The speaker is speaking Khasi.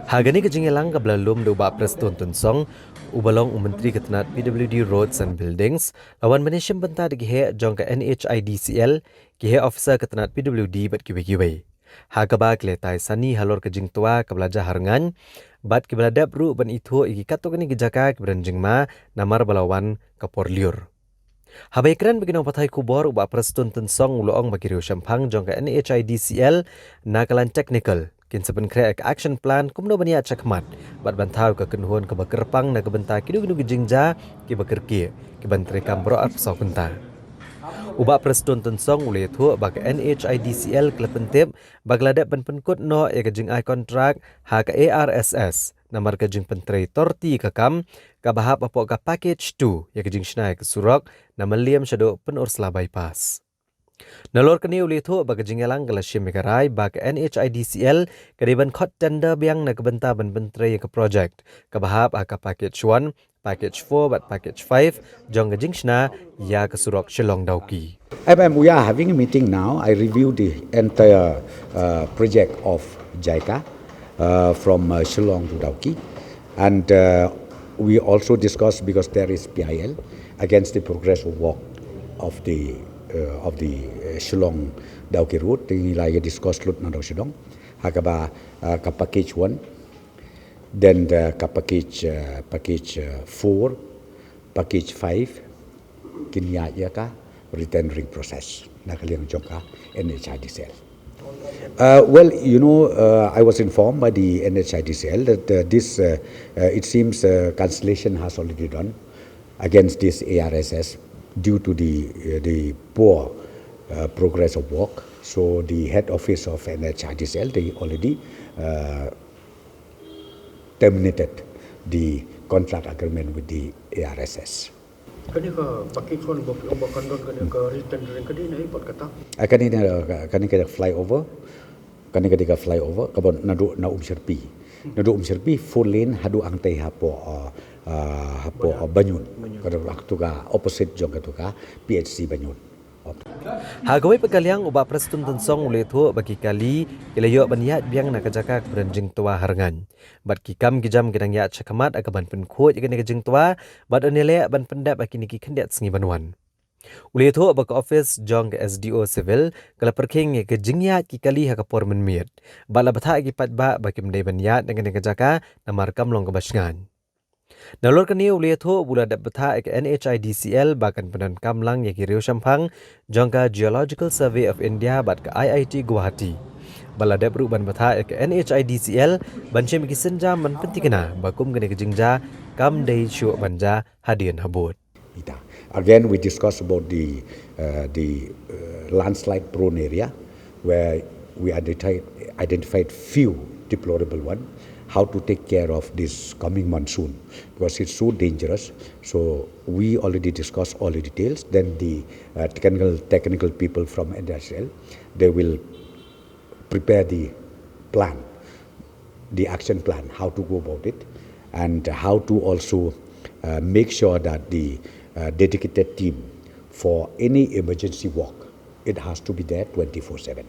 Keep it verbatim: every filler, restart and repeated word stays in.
Ha kane ka jingïalang kaba la lum da u Bah Prestone Tynsong, uba long u Myntri ka tnat P W D Roads and Buildings, la wan ban ïashim bynta da ki heh jong ka N H I D C L, ki heh officer ka tnat P W D bad kiwei kiwei. Ha kaba ki la ïatai sani halor ka jingtwa kaba la jia ha Rngaiñ, bad kiba la dep ruh ban ithuh ïa ki katto katne ki jaka kiba don jingma namar ba la wan ka por lyiur. Haba ïakren bad ki nongpathai khubor, u Bah Prestone Tynsong u la ong ba ki riew shemphang jong ka N H I D C L na ka lain technical kin sa pynkhreh ïa ka action plan kumno ban ïaid shakhmat bad ban thaw ïa ka kynhun kaba kyrpang na ka bynta kino kino ki jingjia kiba kyrkieh, kiban treikam baroh arphew saw kynta. U Bah Prestone Tynsong u la ïathuh ba ka N H I D C L ka la pyntip ba ka la dep ban pynkut noh ïa ka jingai kontrak ha ka A R S S namar ka jingpyntrei torti ka kam kaba hap hapoh ka package two ïa ka jingshna ïa ka surok na Mylliem shaduh Pynursla Bypass. Nalor kane u la ïathuh ba ka jingïalang ka la shim ïa ka rai ba ka N H I D C L ka dei ban khot tender biang na ka bynta ban pyntrei ïa ka project kaba hap ha ka package one, package four bad package five jong ka jingshna ïa ka surok Shillong Dawki. M M, we are having a meeting now. I review the entire uh, project of JICA uh, from uh, Shillong to Dawki. And uh, we also discuss, because there is P I L, against the progress of work of the uh, of the uh, Shillong Dawki route. Ngi la ïa discuss lut na Dawki Shillong. Ha kaba uh, ka package one, then the ka package uh, package uh, four, package five, kin ïa ïa ka retendering process na ka liang jong ka N H I D C L. Uh, well, you know, uh, I was informed by the N H I D C L that uh, this, uh, uh, it seems, uh, cancellation has already done against this A R S S due to the uh, the poor uh, progress of work. So the head office of N H I D C L, they already uh, terminated the contract agreement with the A R S S. Kane ka package one ba phi ong ba kan don kane ka retendering, ka dei na hi pat kata? Ah, kane na, kane ka flyover. Kane ka dei ka flyover kaba naduh na Umsyrpi. Naduh Umsyrpi four lane haduh hangtei hapoh uh, uh, hapoh uh, Banyun. Ka dei tu ka opposite jong ka tu ka P H C Banyun. Ha kawei pat ka liang, u Bah Prestone Tynsong u la ïathuh ba ki kali ki la ïoh ban ïaid biang na ka jaka kaba don jingtwa ha Rngaiñ. Bad ki kam ki jam ki dang ïaid shakhmat ha kaban pynkhuid ïa kane ka jingtwa bad yn ïaleh ban pyndep ha kine ki khyndiat sngi ban wan. U la ïathuh ba ka office jong ka S D O Civil ka la pyrkhing ïa ka jingïaid ki kali ha ka por mynmiet bad la bthah ïa ki paidbah ba kim dei ban ïaid na kane ka jaka namar kam long kaba shngaiñ. Nalor kane u la ïathuh ba u la dep bthah ïa ka N H I D C L ba kan pyndonkam lang ïa ki riew shemphang jong ka Geological Survey of India bad ka I I T Guwahati. Ba la dep ruh ban bthah ïa ka N H I D C L ban shim ïa ki sienjam ban pynthikna ba kum kane ka jingjia kam dei shuh ban jia hadien habud. Ita. Again, we discuss about the uh, the uh, landslide prone area where we identified, identified few deplorable one, how to take care of this coming monsoon because it's so dangerous. So we already discussed all the details. Then the uh, technical technical people from N H I D C L, they will prepare the plan, the action plan, how to go about it, and how to also uh, make sure that the uh, dedicated team for any emergency work, it has to be there twenty-four seven.